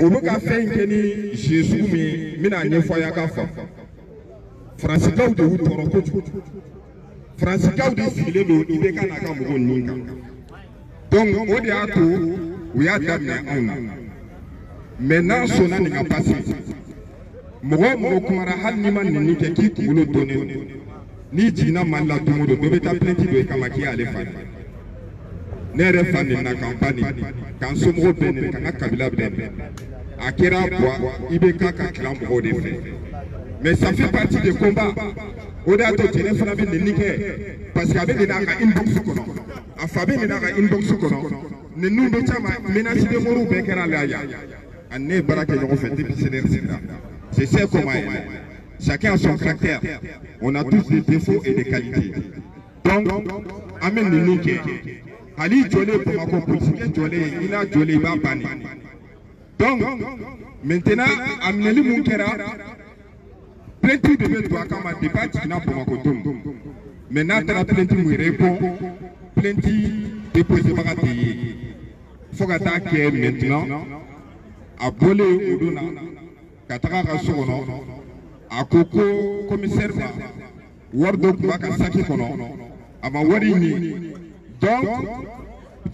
U bɛ ka fɛn in kɛ ni jeu sugu min ye, n bɛna ɲɛfɔ a ye a k'a faamu. Faransikaw de y'u tɔɔrɔ kojugu. Faransikaw de sigilen don IBK n'a ka mɔgɔw nin kan. Donc o de y'a to u y'a daminɛ anw na. Mais n'an sɔnna nin ka passer, mɔgɔ o mɔgɔ kumara, hali n'i ma nɛni kɛ k'i kunkolo donnen don, n'i jiginna Mali la don o don, dɔ bɛ taa plainte don i kama k'i y'ale fa. Ne yɛrɛ fa nɛnina, k'an ba nɛni, k'an somɔgɔw bɛɛ nɛni, k'an ka kabila bɛɛ nɛni. A kɛra buwa IBK ka clan mɔgɔw de fɛ. Mais ça fait partie des combats. O de y'a to Jɛnɛ fana bɛ nɛni kɛ, parce que a bɛ nɛni a ka inbox kɔnɔ, a fa bɛ nɛni a ka inbox kɔnɔ, nɛniw bɛ caman, menace de mort bɛɛ kɛra a la yan. Ani ne ye baara kɛ ɲɔgɔn fɛ depuis CDR sigira. C'est ça comment elle est. Chacun a son caractère. On a tous des défauts et des qualités. Donc an bɛ nɛni kɛ. Hali jɔlen Bamakɔ, polisikɛ jɔlen, i n'a jɔlen, i b'a ba nɛni. Donc maintenant, a minɛli mun kɛra, plainte de bɛ don a kama depuis a jiginna Bamakɔ don. Mais n'a taara plainte mun répond, plainte déposé baga tɛ ye fo ka taa kɛ. Maintenant, a bɔlen o don na ka taga a ka so kɔnɔ, a ko ko commissaire ma, wari dɔ tun b'a ka saki kɔnɔ, a ma wari ɲini. Donc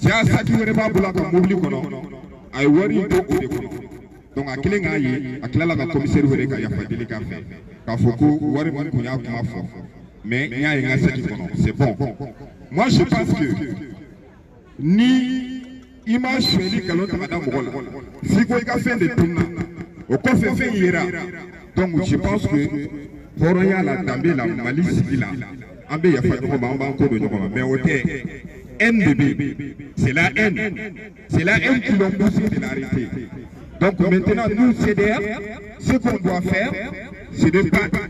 ja saki wɛrɛ b'a bolo a ka mobili kɔnɔ, a ye wari in to o de kɔnɔ. Donc a kelen k'a ye, a tilala ka commissaire wele ka yafa deli k'a fɛ k'a fɔ ko wari min kun y'a kuma fɔ, mais n y'a ye n ka saki kɔnɔ, c'est bon. Moi, je pense que ni i ma sonyɛli nkalon ta ka da mɔgɔ la f'i ko i ka fɛn de tununa, o kɔfɛ fɛn yera. Donc je pense que hɔrɔnya la, danbe la, Mali sigi la, an bɛ yafa ɲɔgɔn ma, an b'an ko don ɲɔgɔn ma. Mais o tɛ, haine de bɛ yen. C'est la haine, c'est la haine qui l'ont poussé de l'arrêter. Donc maintenant, nous, CDR, ce qu'on doit faire, c'est de battre,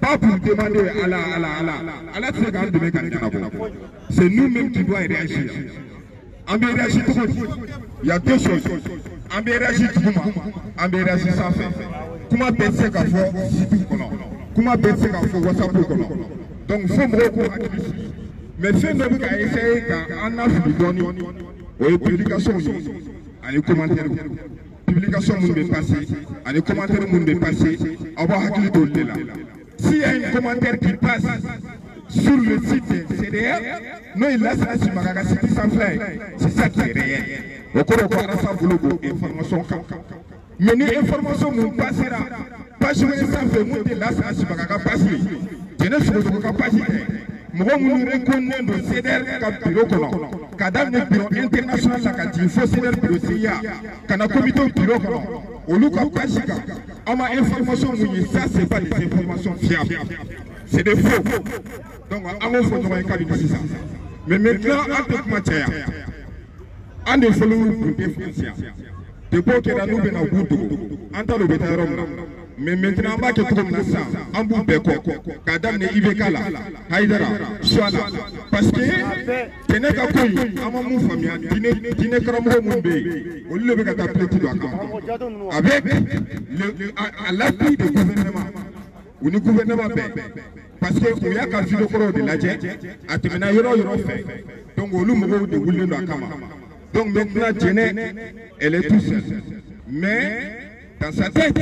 pas pour demander Allah. Allah, Allah, Allah tɛ se k'an dɛmɛ ka ɲɛnabɔ. C'est nous-mêmes qui doit réagir. An bɛ réagir cogo di? Il y a deux choses: an bɛ réagir duguma, an bɛ réagir sanfɛ. Kuma bɛɛ tɛ se ka fɔ site kɔnɔ, kuma bɛɛ tɛ se ka fɔ WhatsApp kɔnɔ. Donc fo mɔgɔw k'u hakili sigi. Mais fɛn dɔ bɛ ka essayer ka an lafili dɔɔni, o ye publication ye ani commentaire. Publication minnu bɛ passer ani commentaire minnu bɛ passer, aw b'aw hakili to olu de la. S'il y a un commentaire qui passe sur le site CDR, n'o ye Lasana Simaga ka site sanfɛla ye, c'est ça qui est réel. O kɔrɔ ko Arasa bolo b'o information kan. Mais ni information mun passera page wɛrɛ sanfɛ, mun tɛ Lasana Simaga ka page ye, Jɛnɛ Sogosogo ka page tɛ, mɔgɔ minnu reconnaît don CDR ka bureau kɔnɔ, ka daminɛ bureau international la ka jigin fo CDR bureau CIA, ka na comité bureau kɔnɔ, olu ka page kan, aw ma information mun ye, ça, c'est pas des informations fiables, c'est des faux. Donc an k'o fɔ ɲɔgɔn ye kabini sisan. Mais maintenant, an tɛ kuma caya. An de fɔlɔ y'u kun tɛ Faransi yan. Depuis o kɛra, n'u bɛna, u b'u dogo, an t'a dɔn u bɛ taa yɔrɔ min na. Mais maintenant, an b'a kɛ cogo min na sisan, an b'u bɛɛ kɔ, k'a daminɛ IBK la, Hayidara, Suwala, parce que Jɛnɛ ka ko in, an ma mun faamuya, diinɛ karamɔgɔ minnu bɛ yen, olu de bɛ ka taa plainte don a kama avec le à l'appui du gouvernement. U ni gouvernement bɛɛ, parce que u y'a ka vidéo kɔrɔw de lajɛ, a tɛmɛna yɔrɔ o yɔrɔ fɛ. Donc olu mɔgɔw de wulilen don a kama. Donc maintenant, Jɛnɛ, elle est tout seule, mais dans sa tête.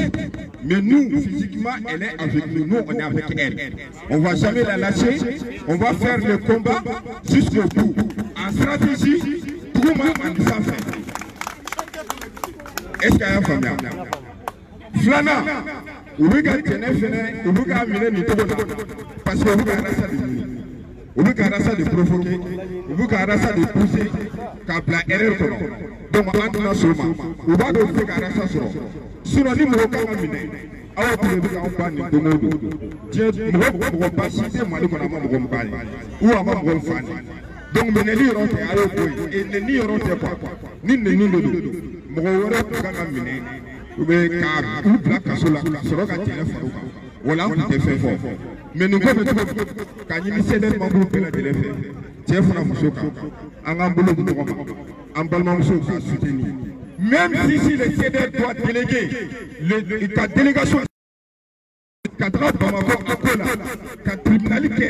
Mais nous, physiquement, elle est avec nous. Nous, on est avec elle. On va jamais la lâcher. On va faire le combat jusqu'au bout. En stratégie, duguma ani sanfɛ. Est-ce que a y'a faamuya? Filanan, u bɛ ka Jɛnɛ fɛnɛ, u bɛ k'a minɛ nin cogo la parce que u bɛ ka Arasa de ɲini, u bɛ ka Arasa de provoquer, u bɛ ka Arasa de pousser k'a bila erreur kɔnɔ. Donc an tɛna sɔn o ma. U b'a dɔn u bɛ se ka Arasa sɔrɔ. Sinon, ni mɔgɔ kan ka minɛ, aw tun bɛ k'anw ba nin don o don, diɲɛ mɔgɔ mɔgɔba si tɛ Mali kɔnɔ a ma mɔgɔ ba ye ou a ma mɔgɔ fa ye. Donc minɛli yɔrɔ tɛ, a y'o bɔ yen. Nɛni yɔrɔ tɛ quoi. Ni nɛni de don, mɔgɔ wɛrɛ tun kan ka minɛ, u bɛ ka u bila kaso la ka sɔrɔ ka Jɛnɛ fara u kan. O la, an tun tɛ fɛn fɔ. Mais nin ko bɛ cogo di? K'a ɲini CDR membre bɛɛ lajɛlen fɛ, cɛ fara muso kan, an k'an bolo di ɲɔgɔn ma, an balimamusow k'a soutenir. Même si le CDR doit déléguer le ka délégation ka taga Bamakɔ a ko la, ka tribunal kɛ,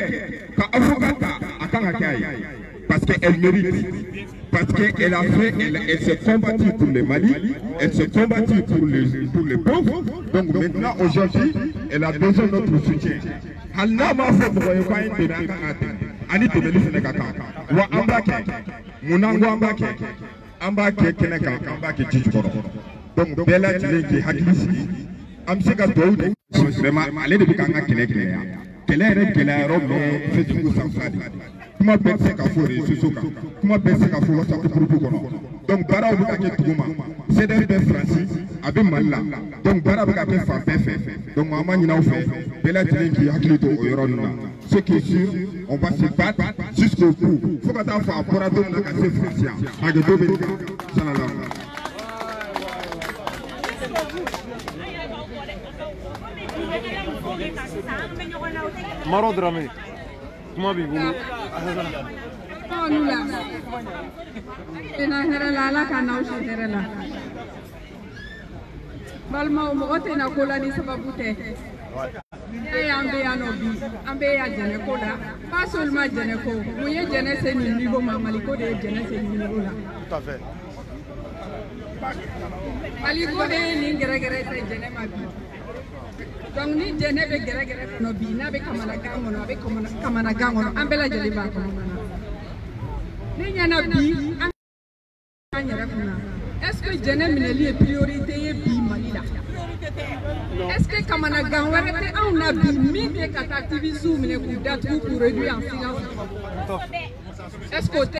ka avocat ta, a kan ka kɛ a ye, parce que elle mérite. Parce qu'elle a fait, elle s'est combattue pour le Mali, elle s'est combattue pour les pauvres. Donc maintenant, aujourd'hui, elle a besoin de notre soutien. Hali n'a m'a fɔ mɔgɔ ye k'an ye dɛmɛ, an kan k'a dɛmɛ ani dɛmɛli fana ka kan wa an b'a kɛ. Munna n ko an b'a kɛ? An b'a kɛ kɛnɛ kan, an b'a kɛ ji jukɔrɔ. Donc bɛɛ lajɛlen k'i hakili sigi, an bɛ se ka dugawu de. Vraiment, ale de bɛ k'an ka kɛlɛ gɛlɛya. Kɛlɛ yɛrɛ gɛlɛya yɔrɔ bɛɛ Facebook sanfɛla de. Kuma bɛɛ tɛ se ka fɔ réseaux sociaux kan, kuma bɛɛ tɛ se ka fɔ WhatsApp groupe kɔnɔ. Donc baaraw bɛ ka kɛ duguma. CDR bɛ Faransi, a bɛ Mali la, donc baara bɛ ka kɛ fan bɛɛ fɛ. Donc an b'a ɲini aw fɛ, bɛɛ lajɛlen k'i hakili to o yɔrɔ ninnu na. Ce qui est sûr, on va se battre jusqu'au bout, fo ka taa fɔ a bɔra don min na ka se Faransi yan. Hakɛto bɛ nin kan, salala. Maro Dramé, kuma b'i bolo. Tɔnu la, tɛna hɛrɛ la, Ala ka n'aw si hɛrɛ la. Balimaw, mɔgɔ tɛna ko la ni sababu tɛ. Ne y'an bɛ yan nɔ bi, an bɛ yan jɛnɛ ko la, pas seulement jɛnɛ ko. Mun ye jɛnɛ se nin niveau ma? Maliko de ye jɛnɛ se nin niveau la. Tout à fait. Maliko de ye nin gɛrɛgɛrɛ se jɛnɛ ma bi. Donc ni jɛnɛ bɛ gɛrɛgɛrɛ kɔnɔ bi, n'a bɛ kamanagan kɔnɔ, a bɛ kamanagan kɔnɔ, an bɛɛ lajɛlen b'a kɔnɔna na. Ne ɲɛna bi, an k'an yɛrɛ kunna. Est-ce que jɛnɛ minɛli ye priorité ye bi Mali la? Est-ce que kamanagan wɛrɛ tɛ anw na bi min tɛ ka taa activistes minɛ k'u datugu, k'u réduire en silence? Est-ce que o tɛ?